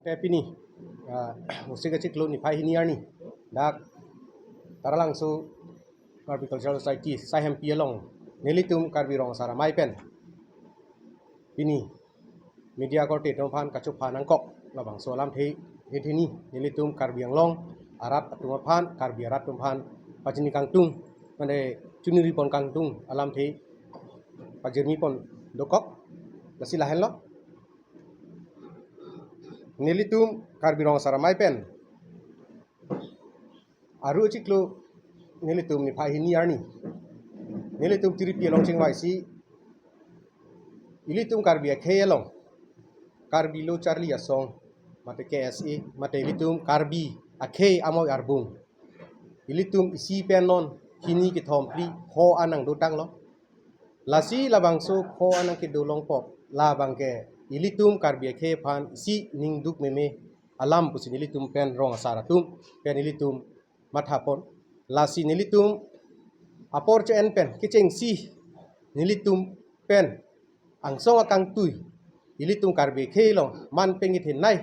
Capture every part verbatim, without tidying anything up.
Te pini, ah, Vosik achiklo niphai hini arni, dak Taralangso Karbi Cultural Society Saihempi along nelitum Karbi Rong Asar Amei pen pini media korte atum aphan kachupha nangkok labangso alamthe hini nelitum Karbi Anglong arat atum aphan, Karbi arat atum aphan pachini kangtung, mane chuningri pon kangtung alamthe pajirmi pon dokok. Lasi lahenlo, nelitum Karbi Rong Asar Amei pen aru achiklo nelitum niphai hini arni nelitum tiripi along chingvaisi, ilitum Karbi akhei along Karbi Lo Charli Asong mate K S A mate ilitum Karbi akhei amoi arbung ilitum isi pen non hini kethom phli pho an nangdotanglo. Lasi labangso pho an nangkedolong pop labang ke ilitum Karbi akhei aphan isi ningduk meme alam pusi nelitum pen rong asar atum pen ilitum mathapon. Lasi nelitum apor che-en pen kechengsi nelitum pen angsong akangtui ilitum Karbi akhei along man pengithin nai,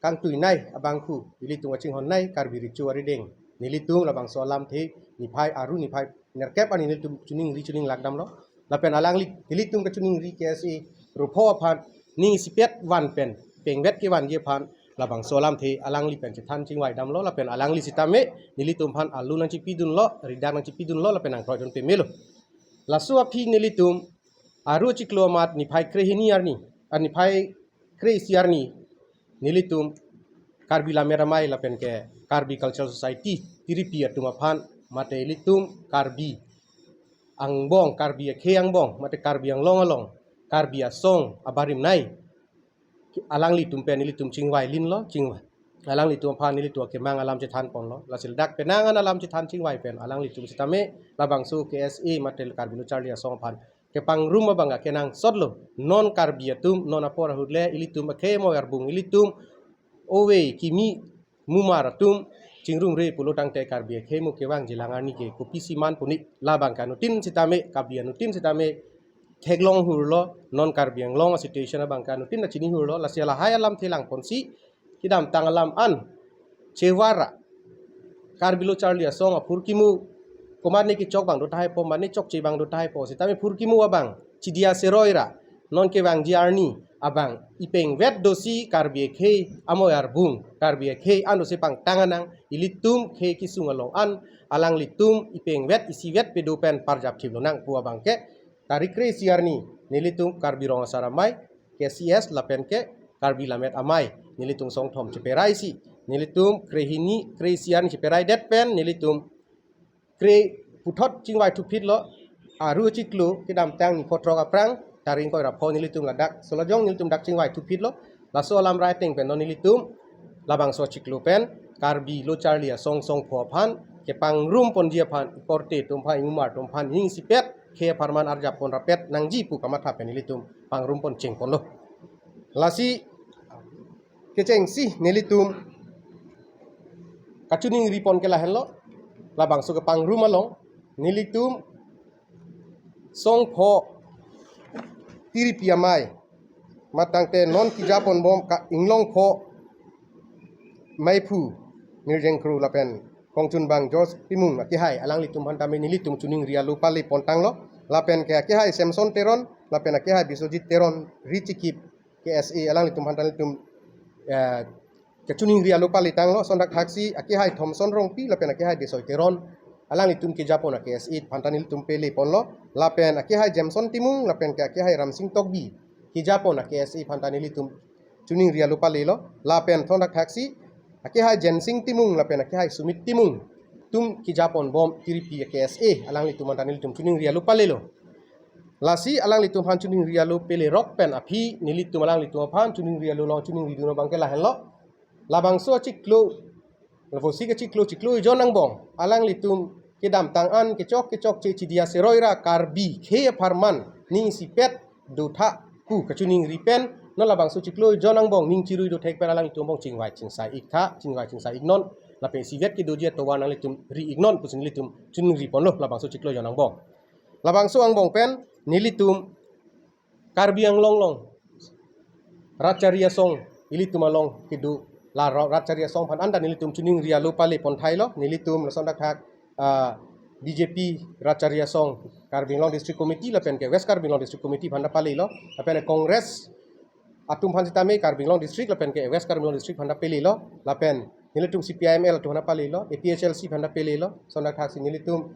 kangtui nai abangphu ilitum kachinghon nai Karbi Recho Arideng. Nelitum labangso alamthe niphai aru niphai nerkep arni nelitum chuningri chuninglak damlo. Lapen alangli nelitum kachuningri K S A rupho aphan ning isipet van pen pengvet kevanji aphan labangso alamthe alangli pen chethan chingvai damlo. Lapen alangli sitame nelitum aphan alu nangchipidunlo, ridak nangchipidunlo lapen nangkroidun pemelo. Laso aphi nelitum aru achiklo amat niphai krehini arni, ah, niphai kre-isi arni nelitum Karbi Lammet Amei lapen ke Karbi Cultural Society tiripi atum aphan mate ilitum Karbi angbong, Karbi akhei angbong mate Karbi Anglong along Karbi asong abarim nai alanglitum pen ilitum chingvai linlo, chingvai. Alanglitum aphan ilitum akemang alam chethan ponlo. Lasi ladak penang an alam chethan chingvai pen alanglitum sitame labangso K S A mate Karbi Lo Charli Asong aphan kepangrum abang akenangsotlo. Non Karbi atum, non apor ahut le ilitum akhei amoi arbung, ilitum ove kimi mumar atum chingrumre pulo tangte Karbi akhei mo kevangji alang arni ke kopisi man pu ne, labang ke anuttin sitame, Karbi anuttin sitame theklong hurlo, non Karbi Anglong a-situation abang ke anuttin ta chini hurlo. Lasi lahai alamthe langponsi kedamtang alam an chevar ra Karbi Lo Charli Asong aphurkimo komatne kechok abang do tahai po, mane chokche abang do tahai po, sitame phurkimo abang chidia seroi ra non kevangji arni abang ipengvet dosi Karbi akhei amoi arbung, Karbi akhei an dosi pangtang anang, ilitum khei kesung along an alanglitum ipengvet isivet pedo pen parjap thip lonang pu abang ke tarik kre-isi arni nelitum Karbi Rong Asar Amei, K C S lapen ke Karbi Lammet Amei nelitum songthom cheperaisi, nelitum krehini kre-isi arni cheperaidet pen nelitum kre puthot chingvai thuphitlo. Aru achiklo kedamtang ni photrok aphrang tarik ingkoi ra pho nelitum ladak Solajong nelitum dak chingvai thuphitlo. Laso alam rai ateng pen non nelitum labangso achiklo pen Karbi Lo Charli Asong songpho aphan kepangrum ponji aphan, korte atum aphan, imumar atum aphan ning isipet khei apharman arjap pon rapet nangji pu kamatha pen nelitum pangrum pon chengponlo. Lasi kechengsi nelitum kachuningri pon ke lahenlo, labangso kepangrum along nelitum songpho tiripi amei matangte non kejapon bom ka inglongpho meiphu Mirjeng Kro lapen kongchunbang George Timung akehai alanglitum aphan tame nelitum chuningri alo pale pontanglo, lapen ke akehai Samson Teron lapen akehai Biswajit Teron ri chikip K S A alanglitum aphan ta nelitum, eh, kachuningri alo pale tanglo. Lason thakthaksi akehai Thomson Rongpi lapen akehai Bisoi Teron alanglitum kejapon a-K S A aphan ta nelitum pele ponlo, lapen akehai Jameson Timung lapen ke akehai Ramsing Tokbi kejapon a-K S A aphan ta nelitum chuningri alo palelo, lapen lason thakthaksi akehai Jensing Timung lapen akehai Sumit Timung atum kejapon bom tiripi a-K S A alanglitum aphan ta nelitum chuningri alo palelo. Lasi alanglitum aphan chuningri alo pelerok pen aphi nelitum alanglitum aphan chuningri alo along chuningridun abang ke lahenlo. Labangso achiklo, Vosik achiklo, chiklo ejon angbong alanglitum kedamtang an kechok kechokche chidia seroi ra Karbi khei apharman ning isipet dotha pu kachuningri pen non labangso chiklo ejon angbong ning chirui dothek pen alanglitum angbong chingvai chingsai iktha, chingvai chingsai iknon, lapen isivet kedoji atovar nanglitum ri iknon pusi nelitum chuningri ponlo labangso chiklo ejon angbong. Labangso angbong pen nelitum Karbi Anglong along Rat Charli Asong ilitum along kedo la Ra- Ratchari Asong aphan anta nelitum choningri alo pale pon thailo, nelitum lason thakthak, ah, B J P Ratchari Asong Karbi Anglong District Committee lapen ke West Karbi Anglong District Committee aphan ta palelo, lapen Congress atum aphan sitame Karbi Anglong District lapen ke West Karbi Anglong District aphan ta palelo, lapen nelitum C P I M L atum aphan ta palelo, A P H L C aphan ta palelo, lason thakthak si nelitum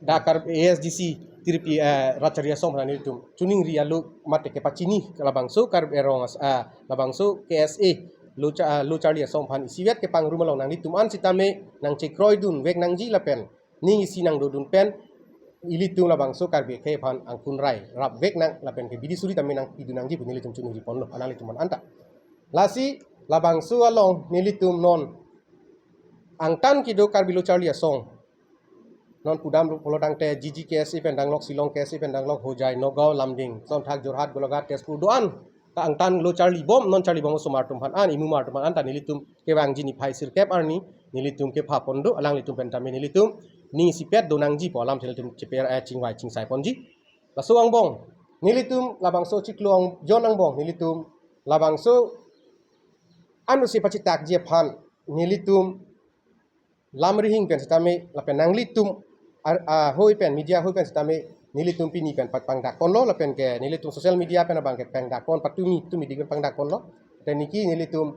dak Kar- A S D C Tirpi, eh, Ratchari Asong aphan nelitum choningri alo mate kepachini labangso Karbi Anglong as- ah, labangso K S A Lo Cha- ah, Lo Charli Asong aphan isivet kepangrum along nanglitum an sitame nangchekroidun vek nangji lapen ning isi nangdodun pen ilitum labangso Karbi akhei aphan angkun rai rap vek nang lapen ke bidi suri tame nangpidun nangji pu nelitum choningri ponlo alanglitum aphan anta. Lasi labangso along nelitum non angtan kedo Karbi Lo Charli Asong non pudam pulo tangte G G K S A pen danglok, Shillong K S A pen danglok, Hojai, Nagaon, Lumding, lason thak Jorhat, Golaghat, Tezpur do-an ta angtan lo charli bom, non charli bom osomar atum aphan an, imumar atum aphan anta nelitum kevangji niphai sirkep arni nelitum kepha pon do, alanglitum pen tame nelitum ning isipet do nangji pu alam nelitum cheper, eh, chingvai chingsai ponji. Laso angbong nelitum labangso chiklo ang- jon angbong nelitum labangso ansi pachitakji aphan nelitum lam rihing pen sitame lapen nanglitum ar- ahoi pen, media ahoi pen sitame nelitum pini pen pa- pangdak ponlo lapen ke nelitum social media pen abang ke pangdak pon, patumi tumi dik pen pangdak ponlo. Te niki nelitum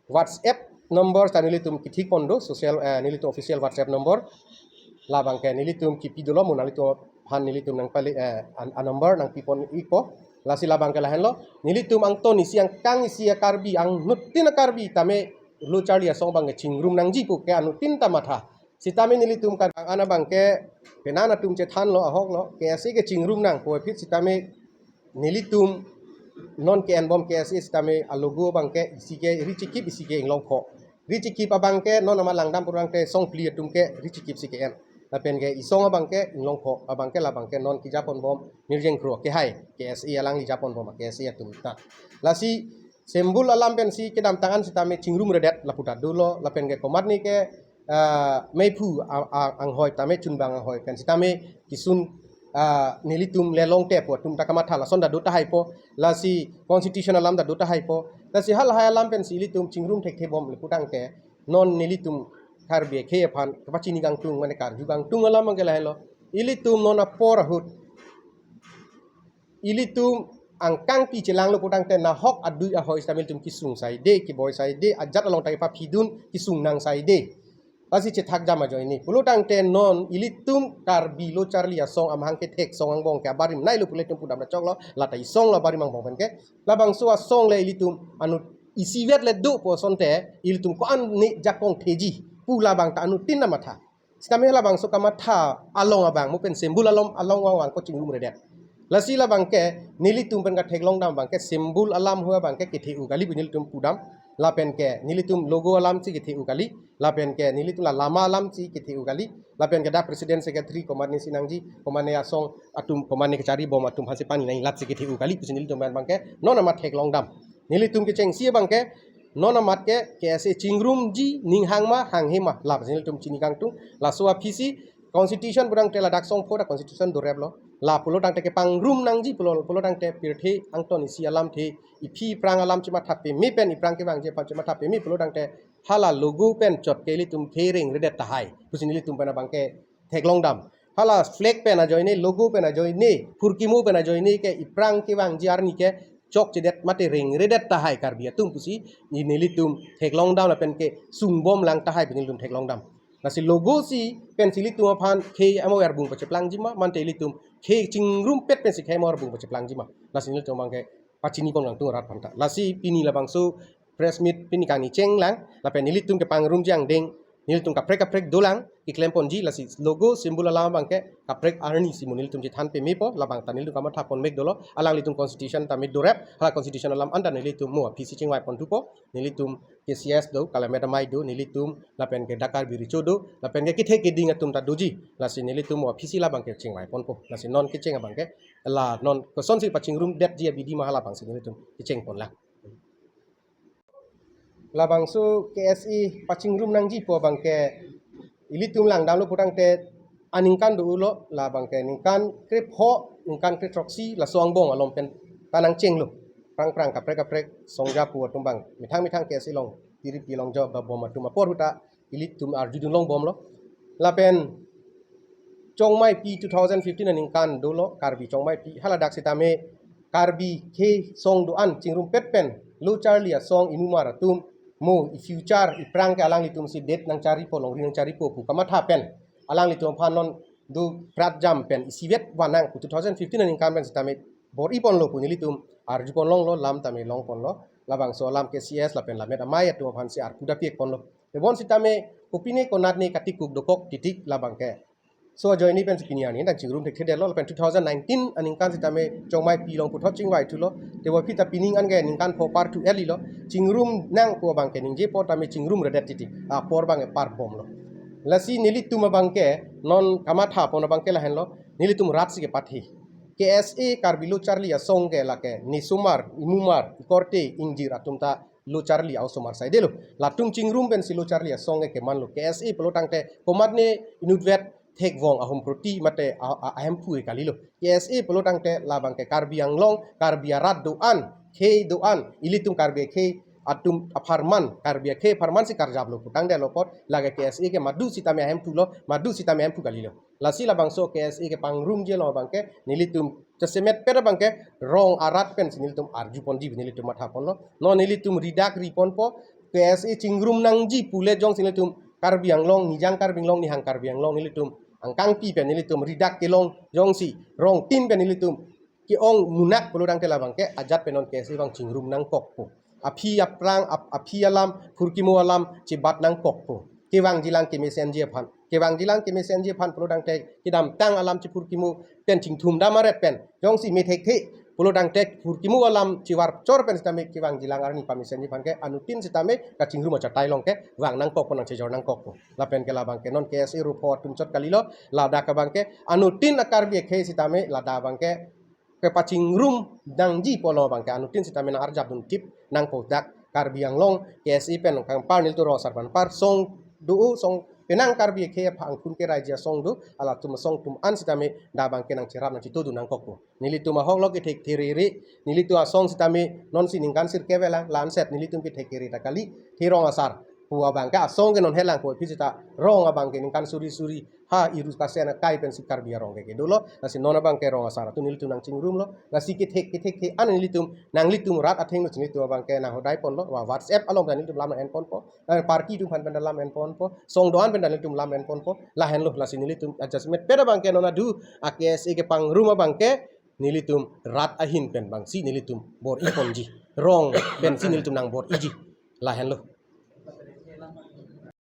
WhatsApp number ta nelitum kethik pon do, social, eh, nelitum official WhatsApp number. Labang ke nelitum kipi dolo, mo nanglitum aphan nelitum nangpale, eh, an- a number nangpi pon ikpo. Lasi labang ke lahenlo, nelitum angton isi angkang isi a Karbi, anuttin a Karbi tame Lo Charli Asong abang ke chingrum nangji pu ke anuttin ta matha. Sitame nelitum kan ana abang ke penan atum chethanlo ahoklo, K S A ke chingrum nang pu aphi sitame nelitum non ke-en bom K S A sitame a logo abang ke isi ke richikip, isi ke inglongkho. Richikip abang ke non amat langdam purang ke songpli atum ke richikip si ke-en. Lapen ke isong abang ke inglongkho, abang ke labang ke non kejapon bom Mirjeng Kro kehai K S A alangli japon bom K S A atum ta. Lasi symbol alam pensi kedamtang an sitame chingrum redet lapu ta dolo, lapen ke komatne ke, ah, meiphu a- a- anghoi tame chunbang anghoi pen sitame kisun, ah, nelitum le longte pu atum ta kamatha, lason ta do tahai po, lasi constitution alam ta do tahai po. Lasi halahai alam pensi ilitum chingrum thekthe bom le putangte non nelitum Karbi akhei aphan kapachini kangtung mane karju kangtung alam abang ke lahelo. Ilitum non apor ahut ilitum angkangpi chelanglo putangte nahok adui ahoi sitame ilitum kesung saide, keboi saide, ajat along ta kepaphidun kesung nang saide. Lasi chethak jam ajoine. Pulotangte non ilitum Karbi Lo Charli Asong amahang kethek song angbong ke abarim nailo pu ilitum pudam ra choklo, lata isong lo abarim angbong pen ke. Labangso asong le ilitum anut isivet le do pu asonte ilitum ko-an ne jakong theji pu labang ta anuttin ta matha. Sitame labangso kamatha along abang mo pen symbol along along vang vang ko chingrum redet. Lasi labang ke nelitum pen katheklong dam abang ke symbol alam hu abang ke kethe-u kali pu nelitum pudam. Lapen ke nelitum logo alam si kethe-u kali. Lapen ke nelitum la lama alam si kethe-u kali. Lapen ke dak president secretary komatne si nangji, komatne asong atum, komatne kachari bom atum aphansi pani nangji, lat si kethe-u kali pusi nelitum abang ke non amat theklong dam. Nelitum kechengsi abang ke non amat ke K S A chingrumji ning hang ma hanghe ma, lapusi nelitum chini kangtung. Laso aphisi constitution putangte ladak songpho ta constitution doreplo. La pulotangte kepangrum nangji pulo, pulotangte pirthe angton isi alamthe, iphi iprang alam chematha peme pen iprang kevangji aphan chematha peme pulotangte hala logo pen chot ke ilitum khereng redet tahai pusi nelitum pen abang ke theklong dam. Hala flag pen ajoine, logo pen ajoine, phurkimo pen ajoine ke iprang kevangji arni ke chokchedet mate rengredet tahai Karbi atum pusi nelitum theklong dam lapen ke sungbom lang tahai pu nelitum theklong dam. Lasi logo si pensi ilitum aphan khei amo arbung pacheplangji ma, mante ilitum khei chingrumpet pensi khei amo arbung pacheplangji ma. Lasi nelitum abang ke pachini pon kangtung arat aphan ta. Lasi pini labangso press meet pini kangni chenglang, lapen nelitum kepangrumji angdeng nelitum kaprek kaprek dolang keklem ponji, lasi logo symbol alam abang ke kaprek arni si mo nelitum chethan pemepo, labang ta nelitum kamatha pon mek dolo, alanglitum constitution ta me dorep, hala constitution alam anta nelitum mo aphisi chingvai pon thupo, nelitum K C S do, Kalamet Amei do, nelitum lapen ke dak Karbi Recho do, lapen ke kethe keding atum ta doji, lasi nelitum mo aphisi labang ke chingvai ponpo, lasi non kecheng abang ke la non kosonsi pachingrum detji abidi ma hala abangsi nelitum kecheng ponlang. Labangso K S A pachingrum nangji pu abang ke ilitum langdamlo putangte aningkan do-ulo, labang ke ningkan krepho, ningkan krethroksi laso angbong along pen ta nangchenglo. prang prang kaprek kaprek songja pu atum abang methang methang K S A along tiri pilong jo ba bom atum apor ahut ta ilitum arjudun longbomlo. Lapen Chongmaipi two thousand fifteen aningkan dolo Karbi Chongmaipi, haladak sitame Karbi khei song do-an chingrumpet pen lo charli asong imumar atum mo i future i prang ke alanglitum si det nangcharipo, longri nangcharipo pu kamatha pen alanglitum aphan non do pratjam pen isivet vanang pu two thousand fifteen aningkan pen sitame bor-iponlo pu nelitum arjupon longlo, lam tame longponlo. Labangso alam ke C S lapen Lammet Amei atum aphan si arpu dapikponlo. Tebon sitame kopine konatne katikuk dokok titik labang ke. So ajoine pen si pini arni ta chingrum thekthedetlo, lapen two thousand nineteen aningkan sitame Chongmaipi along puthot chingvaithulo. Tebon pita pining an ke ningkan pho par thu eli lo. Chingrum nangpo abang ke ningjepo tame chingrum redet titik. Apor abang ke parbomlo. Lasi nelitum abang ke non kamathapon abang ke lahenlo. Nelitum rat si kepathe. K S A Karbi lo charli asong ke lake nisomar, imumar, ikorte, ingjir atum ta lo charli a-osomar saidelo. Latum chingrum pensi lo charli asong ke kemanlo. K S A pulo tangte komatne inutvet thekvong ahum proti mate a-, a-, ahemphu ke kalilo. K S A pulo tangte labang ke Karbi Anglong, Karbi arat do-an, khei do-an, ilitum Karbi khei atum apharman, Karbi khei apharman si karjaplo putangdetlo apot, lake K S A ke madu sitame ahemphulo, madu sitame ahemphu kalilo. Lasi labangso K S A kepangrumji along abang ke nelitum jasemetpet abang ke rong arat pensi nelitum arjuponji pu nelitum mathaponlo. Non nelitum ridak riponpo, K S A chingrum nangji pule jongsi nelitum Karbi Anglong, Nijang Karbi Anglong, Nihang Karbi Anglong nelitum angkangpi pen nelitum ridak kelong jongsi rong tin pen nelitum ke-ong munak pulo tangte labang ke ajat pen non K S A abang chingrum nangkokpo. Aphi aphrang, ap-, aphi alam, phurkimo alam chibat nangkokpo. Kevangjilang kemesenji aphan. Kevangjilang kemesenji aphan pulo tangte kedamtang alam chiphurkimo pen chingthum dam aret pen jongsi methekthe pulo tangte phurkimo alam chivarchor pen sitame kevangjilang arni pamesenji aphan ke anuttin sitame kachingrum achatai along ke vang nangkokpo, nangchejor nangkokpo. Lapen ke labang ke non K S A rupho atum chot kalilo, ladak abang ke anuttin a-Karbi akhei sitame ladak abang ke kepachingrum nangji pu along abang ke anuttin sitame nang-arjapdun tip nangpo dak Karbi Anglong K S A pen kangpar nelitum rong asar aphan par song do, song penang Karbi akhei aphan angkun keraiji asong do, halatum asong atum an sitame dak abang ke nangcherap nangchitodun nangkokpo. Nelitum ahok lo kethek therere, nelitum asong sitame nonsi ningkan sirkep elang, la-anset nelitum kethek kere ta kali, the rong asar pu abang ke asong ke non helangpo, aphi seta rong abang ke ningkan suri suri ha irus kasen akai pensi Karbi arong ke kedolo, lasi non abang ke rong asar atum nelitum nangchingrumlo, lasi kethek kethek the an nelitum nanglitum rat athengno si nelitum abang ke nanghodaiponlo, wa WhatsApp along ta nelitum lam nang-enponpo, eh, party atum aphan pen ta lam enponpo, song do-an pen ta nelitum lam enponpo, lahenlo, lasi nelitum adjustment pen abang ke non adu a-K S A kepangrum abang ke nelitum rat ahin pen abang si nelitum bor-iponji, rong pensi nelitum nangbor-iji, lahenlo.